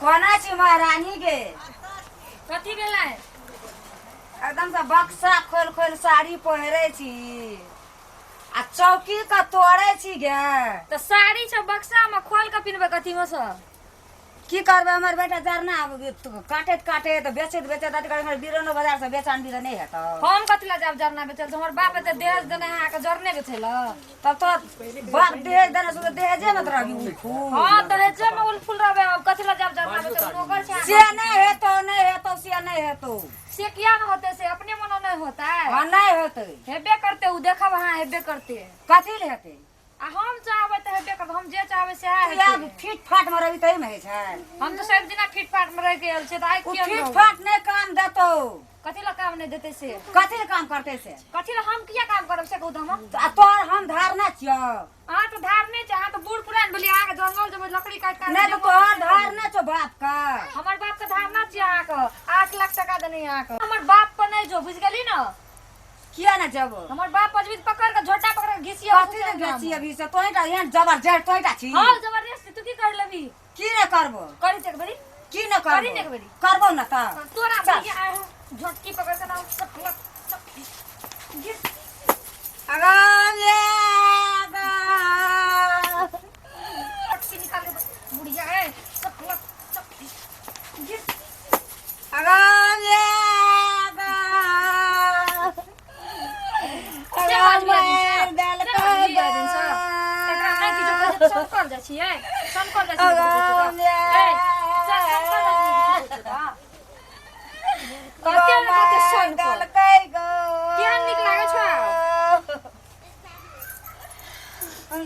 कोना छी महारानी गे? कथी भेलै? एकदम से बक्सा खोल खोल साड़ी पहिरे छी आ चौकी के तोड़े छी गे। तऽ साड़ी छै बक्सा में, खोल के पिन्हबै कथी में से? की करबै, हमर बेटा जरना काटैत काटैत बेचैत बेचैत अथी करैत बिरनो बाजार से बेच आनबी तऽ नहि हेतौ। हम कथी लए जायब जरना बेचै लए? हमर बाप एते दहेज देने है अहाँके जरने बेचै लए? तब तो बाप दहेज देने से दहेजे में तऽ रहबी उलफुल। हाँ, दहेजे में उलफुल रहबै। हम कथी लए जायब जरना बेचै लए? नौकर छै से नहि हेतौ, नहि हेतौ, से नहि हेतौ। से किया नहि होतै? से अपने मनो नहि होतै? हाँ, नहि हेतै। हेबे करतै, ओ देखब अहाँ, हेबे करतै। कथी लए हेतै? आ हम चाहबै तऽ हेबे करतै, हम जे चाहबै सएह तू आब हेतै। फिट फाट में रहबी तही में होइ छै। हम तऽ सब दिना फिट फाट में रहि के आयल छियै, तऽ आइ ओ किया नहि फिट रहबै? फाट नहि काम देतौ। कथी लए काम नहि देतै से? कथी लए काम करतै से? कथी लए हम किया काम करब से कहू तऽ हम। आ तोहर हम धारना छियौ। अहाँ तऽ धारने छै, अहाँ तऽ बूढ़ पुरान भेलियै, अहाँके जंगल जेबै लकड़ी काटि काटि। नहि तऽ तोहर धारना छौ बाप का। हमर बाप के धारना छियै अहाँके, 8 लाख टका देने अहाँके। हमर बाप पर नहि जो, बुझि गेली ने? किया ने जेबो? हमर बाप अजबी पकड़ के झोटा पकड़ के घिसिया। कथी ने घिसिया भी से? तोही टा एहन जबरदस्त तोही टा छी। हाँ, जबरदस्त। तू की कर लेबी? की ने करबो? करी एक बेरी। की ने करबो? करी ने एक बेरी। करबो न तऽ। तोरा चल। भैया आए हो, झोटकी पकड़ के ना सब लग सब घिस। अगम ये अगम। झोटकी निकाल दे बुढ़िया है, सब लग सब घिस। अगम ये अगम। से बाजबी आदमी से। मारि देलकै से बाजबी आदमी से। तकरा नहि किछो कहै छै तऽ सनकल जाइ छियै, सनकल जाइ छियै, किछो कहै छै तऽ। ए, चल, सनकल जाइ छियै, किछो कहै छै तऽ। कते ने कते सनकल। देलकै गो। केहन नीक लागै छौ?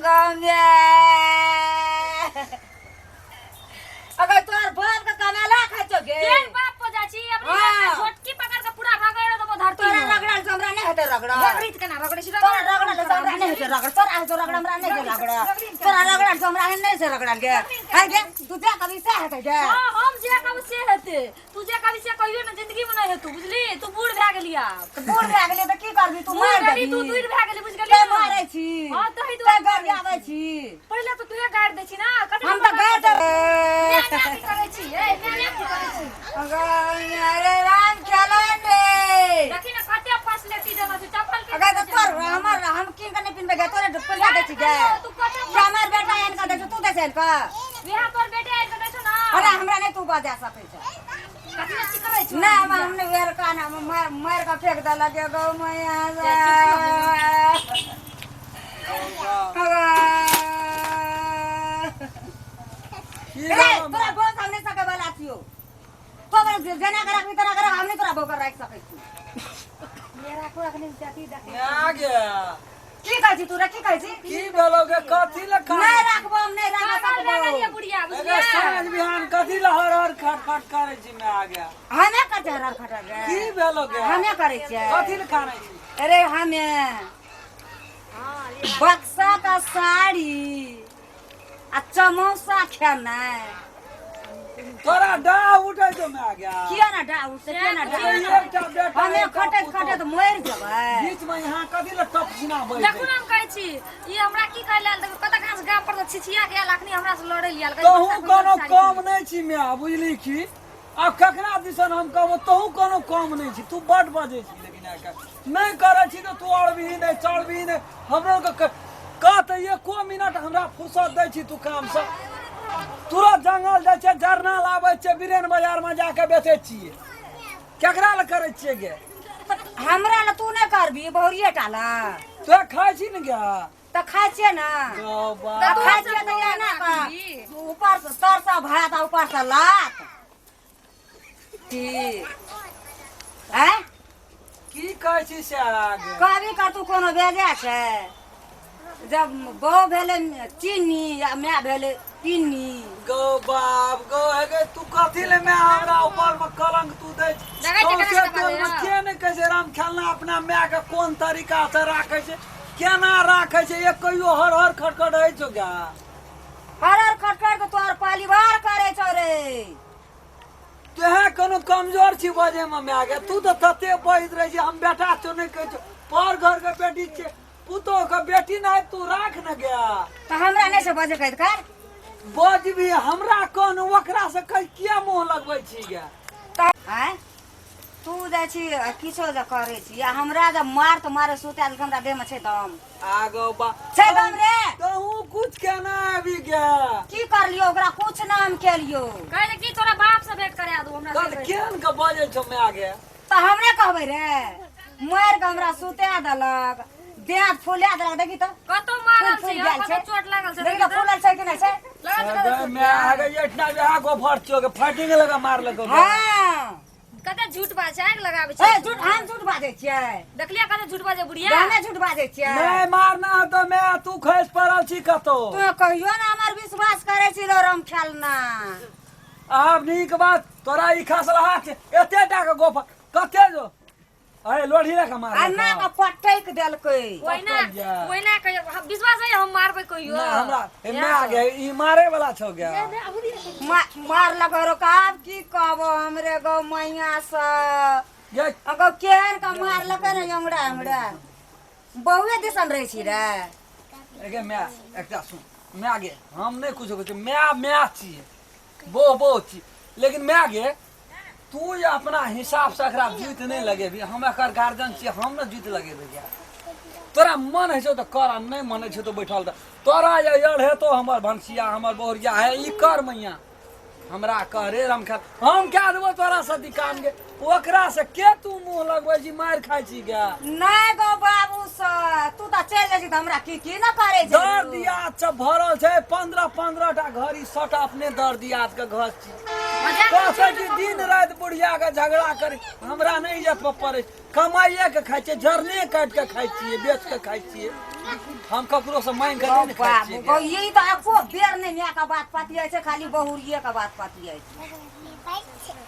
गमे अगर तोहर बाप के कमेला खाइ छौ गे। केहन बाप पर जाइ छी अपने? झोटकी पकड़ के पूरा रगड़ देबो धरती तोरा में। रगड़ल से हमरा नहि हेतै रगड़ल। रगड़ी त केना रगड़ै छी? तोरा रगड़ल से हमरा नहि हेतै रगड़। तोरा हेतौ रगड़, हमरा नहि हेतै रगड़। तोरा रगड़ल से हमरा नहि छै रगड़ल गे। है गे, तू जे कभी से हेतै गे। हाँ, हम जे कहब से हेतै, तू जे कहबी से कहियो ने जिंदगी में नहि हेतौ, बुझली? तू बूढ़ भए गेली आब। तऽ बूढ़ भए गेलियै तऽ की करबी तू? बूढ़ मारि भेली तू, देबी? दूर भए गेली, बुझि गेली ते ने? मारै छी? हाँ, तही ते दुआरे गरियाबै छी। पहिले तऽ तूहे गारि दै छी ना कथी? हम तऽ गारि देबै। म्या म्या की करै छी? ए, म्या म्या की करै छी? अरे राम खेलन रे। देखी ने कते फैसिलिटी देने छै, चप्पल के। अगर तऽ तोर हमर हम कीन के नहि पिन्हबै गे, तोरे पैसा दै छी गे? तू कते कि हमर बेटा आनि कऽ दै छौ, तू दै छै आनि कऽ? बिहार तोर बेटे आनि कऽ दै छौ ना। अरे हमरा नहि तू बजा सकै छै। कथी लए चिकरै छौ? नहि, हम हम नहि वेर कान हम मारि मारि कऽ फेंक देलक एगो मैया। की रे भेलौ? तोरा बौक हम नहि सकै वाला छियौ। तो अपन जेना के राखबी तेना के राख, हम नहि तोरा बौक राखि सकै छी। आ गे। की कहै छी तू रे? की कहै छी? की भेलौ गे? कथी लए नहि कानै? राखबो हम, नहि राख पागल भए गेलियै सकबो। बुढ़िया, एगे बुझलियै? साँझ बिहान कथी लए हर हर खट खट करै छी? मैं आ गया। हमे करै छियै हरर खटर रे? की भेलौ गे? हमे करै छियै? कथी लए कानै छी? अरे हमे बक्सा का साड़ी आ चमोसा खेनाइ। तोरा डाह उठै छौ मैं आ गया? किया ना डा उठते, किया ना डा? एकटा बेटा, हमे एकटा खटैत पुतोह। खटैत मरि जेबै। बीच में यहाँ कथी लए टप छिना बैठ? देखू ने, हम कहै छी ई हमरा की कहै लेल। देखू कतऽ घास गाम पर तऽ छिछिया के आयल, अखनी हमरा से लड़ै लेल आयल। कहै तहू बक्सा कोनो खोलि कऽ कम साड़ी। नहि छी माय, बुझली की? आब ककरा दिसन हम कहबो? तहू कोनो कम नहि छी, तू बड बजै छी। लेकिन आइ काल्हि नहि करै छी तऽ तू अड़बही नहि, चढ़बही नहि। हमरो के कह तऽ एको मिनट हमरा फुर्सत दै छी तू कामसँ? तुरंत जंगल जाइ छै, जरना लाबै छै, बीरेन बाजारमे जाके बेचै छियै। केकरा लए करै छियै गे? हमरा लए तू नहि करबी, बहुरिये टा लए? तू खाइ छी ने गे? तऽ खाइ छियै ने। गौ बा। तऽ खाइ छियै तऽ एना कऽ ऊपर से तर से भात आ ऊपर से लात की आँय? की कहै छी से आगे? कहबी कर तू, कोनो बेजा छै? जब बहु भेलै चीनी आ माय भेलै पिन्नी। गौ बाप गौ, हे गे, तू कथी ले मैं हमरा ऊपर में कलंक तू दै छी? देखै छी सौंसे केना टोल में बाजैया। के नहि कहै छै राम खेलना अपना माय के कोन तरीका से राखै छै, केना राखै छै। एक कहियो हर हर खटखट होइ छौ गे? हर हर खटखट के तोहर परिवार करै छौ रे। तोहे कोनो कमजोर छी बजै में माय गे? तू तऽ तते बजैत रहै छी, हम बेटा छौ नहि कहै छौ, पर घर के बेटी छै, पुतोह के बेटी नहि तू राख ने गे। तऽ हमरा नहि छै बजै के अधिकार? बजबी हमरा कोन ओकरा से कह किया मुंह लगबै छी गे? आँय, तू जाइ छी आ किछो जे करै छी आ हमरा जे मार तऽ मारे सुता देलकै, हमरा देहमे छै दम। आगो बा छै दम रे। तहू कुछ केना आबि गे? की करलियो ओकरा? कुछ ना हम केलियो। कहै की तोरा बाप से भेंट करा दू हमरा। कल केहन के बजै छौ माय गे? तऽ हमरे कहबै रे? मारि कऽ हमरा सुता देलक, देह हाथ फुला देलक, देखी तऽ। कतौ मारल फूल छै? गेल कतौ छै। चोट लागल छै? देखी तऽ फूलल छै कि नहि छै? लागल छै कतौ चोट? माय गे, एठना बिहा गोफर छौ के फाटिंग लगा मारलक। हँ। कते झूठ बाजै छै, आगि लगाबै छै। ए, झूठ? हम झूठ बाजै छियै? देखलियै कते झूठ बाजै बुढ़िया? हमे झूठ बाजै छियै? नहि मारना है तो मैं तू खसि पड़ल छी कतौ। तू कहियो ना हमर विश्वास करै छी रो राम खेलना। आब नीक बात तोरा ई खसलहा छै एते टा के गोफर कते जो अरे लोढ़ी लऽ के मार। आ ना के पटैक देलकै। ओहिना पटक गया। ओहिना कहियो हम विश्वास है हम मारबै कहियो? ना हमरा हे माय गे, ई मारे वाला छौ गे। मारलक रो, आब की कहबो हमरे गौ मैया से। गे। अगो केहन के मारलकै ने हमरा। हमरा बहुए दिसन रहै छी रे। गे माय, एकटा सुन माय गे, हम नहि कुछो कहै छी माय, माय छियै, बहु बहु छी, लेकिन माय गे तू जे अपना हिसाब से एकरा जुति नहि लगेबही, हम एकर गार्जियन छियै, हम ने जुति लगेबै गे। तोरा मन होइ छौ तऽ कर आ नहि मन होइ छौ तऽ बैठल रह। तोरा जे अड़ हेतौ हमर भनसिया हमर बहुरिया हे ई कर मैया, हमरा कह रे रमखेल, हम कए देबो तोरा सदी काम गे। ओकरा से के तू मुँह लगबै छी, मारि खाइ छी गे? नहि गो बाबू से, तू तऽ चलि जाइ छी तऽ हमरा की की न करै छै। दर दियाद सब भरल छै, 15 15 टा घड़ी सट अपने दर दियाद के घर छी। कहै कि दिन राति बुढ़िया के झगड़ा करी, हमरा नहि इज्जत पर पड़ै छै। कमाइए के खाइ छियै, जरने काटि के खाइ छियै, बेच के खाइ छियै, हम ककरो से मांगि के नहि ने खाइ बाबू छियै। गो, ई तऽ एको बेर नहि माय के बात पतियाइ छै, खाली बहुरिये के बात पतियाइ छै।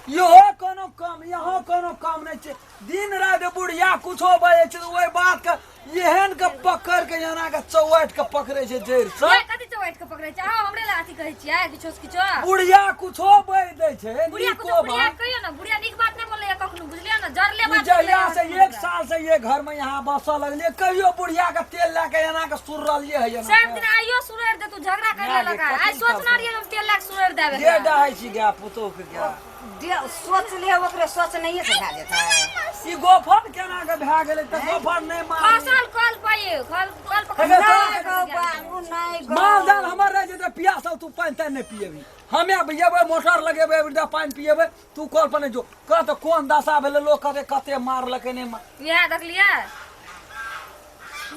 इहो कोनो काम, यहाँ कोनो काम नहि छै। दिन राति बुढ़िया कुछो बजै छै तऽ ओहि बात के एहन के पकड़ के एना के चौवाटि के पकड़ै छै जड़ि से। ये कथी चौवाटि के पकड़ै छै? अहाँ हमरे ला अथी कहै छियै किछो से किछो। बुढ़िया कुछो बाजि दै छै। बुढ़िया नीको कुछो बुढ़िया बात कहियो ने, बुढ़िया नीक बात नहि बोलैया कखनो, बुझलियै ने? जरले ई बात जहिया बोलैया से कखनो। एक साल से ये घर में यहाँ बसऽ लगलियै, कहियो बुढ़िया के तेल लए के एना के सुरलियै है एना सब के? दिन आइयो सुरैर दे तू झगड़ा कर माय गे, लेलक आइ। कथी आइ सोचना करतै? रहियै हम तेल लए के सुरैर देबै। जे डाहै छी गाय पुतोह के गाय। सोच ले, ओकरे सोच नहीं से भए जेतै। ई गोफन केना के भए गेलै तऽ गोफन नहि मारी। खसल कल पाइ कल कल पर। हे गे, नहि गौ बाबू, नहि गौ। माल जाल हमर रहै छै तऽ पियासल, तू पानि तानि नहि पियेबही। हमे जेबै मोटर लगेबै, एकटा पानि पियेबै, तू कल पर नहि जो। कह तऽ कोन दशा भेलै, लोक कहतै कते मारलकै नहि मार। इएह देखलियै।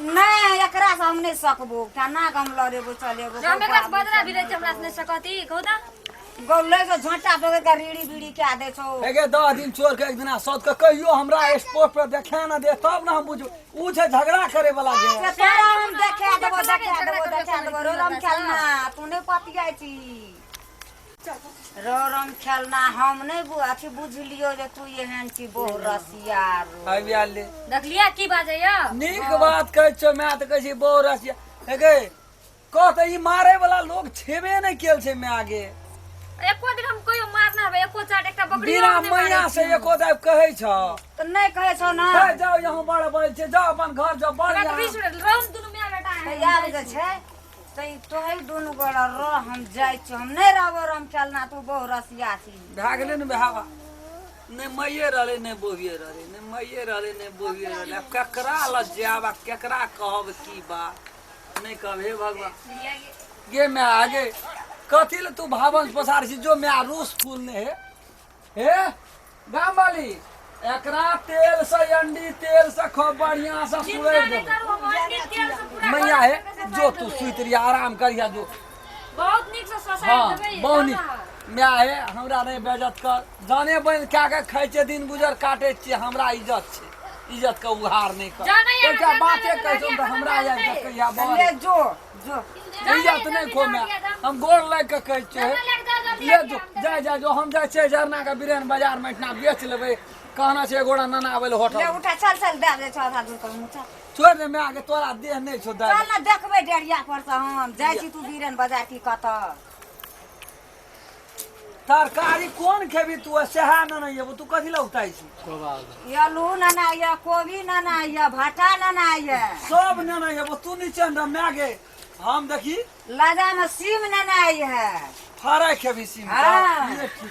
नहि, एकरा से हम नहि सकबो, केना के हम लड़ेबो चलेबो? हम एकरा से बदला भी लै छै, हमरा से नहि सकत ई, कहू तऽ। गौ लै छौ झोंटा पकड़ के रीड़ी बीड़ी कए दै छौ। हे गे, 10 दिन छोड़ के एक दिना सौत के कहियो हमरा स्पोर्ट पर देखा ना दे तब ना हम बुझू ऊ छै झगड़ा करे वाला गे। से तोरा हम देखा देबो, देखा देबो, देखा देबो। रो राम खेलना, तू नहि पतियाइ छी रो राम खेलना। हम नहि अथी बुझलियो जे तू एहन छी बहु रसिया रो। आबि आयल ले। देखलियै की बाजैया? नीक बात कहै छौ माय, तऽ कहै छी बहु रसिया। हे गे, कह तऽ ई मारे वाला लोग छेबे नहि केल छै माय गे। एको दिन हम कहियो मारना हबे एको चाट एकटा बकरी बिना मैया से एको दाब कहै छौ? तऽ नहि कहै छौ ना। हे जाओ, यहाँ बड़ बड़ छै, जाओ अपन घर जाओ, बड़ हमरा तऽ यहाँ। 20 मिनट रहू, दुनू मियाँ बेटा तऽ आब जे छै तऽ तोही दुनू गोरा रह, हम जाइ छी, हम नहि रहबो राम खेलना, तू बहु रसिया छी। भए गेलै ने बेहावा, नहि माइए रहलै नहि बोहिए रहलै, नहि माइए रहलै नहि बोहिए रहलै, आब केकरा लग जायब आ केकरा कहब की बात नहि कहब? हे भगवान गे माय आगे, कथी लए तू भावंश पसार छी? जो माय रूस फूल ने। हे हे गाम वाली, एकरा तेल से अंडी तेल से खूब बढ़िया से चिंता सुरैर नहि देबै। करू, हम अंडी तेल से पूरा मैया हे, जो तू सुति रहिया, आराम करिया जो। बहुत नीक से ससारि हाँ देबै। बहुत नीक माय। हे हमरा नहि बेजत कर, जाने बनि कए के खाइ छै, दिन गुजर काटै छियै, हमरा इज्जत छै, इज्जत के उघार नहि कर। जानै अहाँ एकटा जानै बाते अहाँ कहै छौ तऽ हमरा जानै आबि कऽ कहिया तऽ बड़ ले जो जो। इज्जत नहि खो माय, हम गोर लागि कऽ कहै छियौ। ले जो, जाय जाय जो, हम जाइ छियै झरना के बिरेन बाजार मे एहिठिना बेच लेबै, कहना छै एगोड़ा नाना आबै लए होटल। ले उठा, चल चल, दए दे छौ आधा दूर कर मुँह, चल। छोड़ दे माय के, तोरा देह नहि छौ दाइ। चल ने, देखबै डेढ़िया पर से हम जाइ छी, तू बीरन बाजार की कतऽ। तरकारी कोन खेबी तू सएह ने नहि एबो, तू कथी लए उताइ छी? आलू नेना यऽ, कोबी नेना यऽ, भाटा नेना यऽ। सब नेने एबो, तू नीचे रह माय गे। हम देखी लाजा में सीम नेने आई है फाड़ा खेबी सीम हाँ। ये ठीक।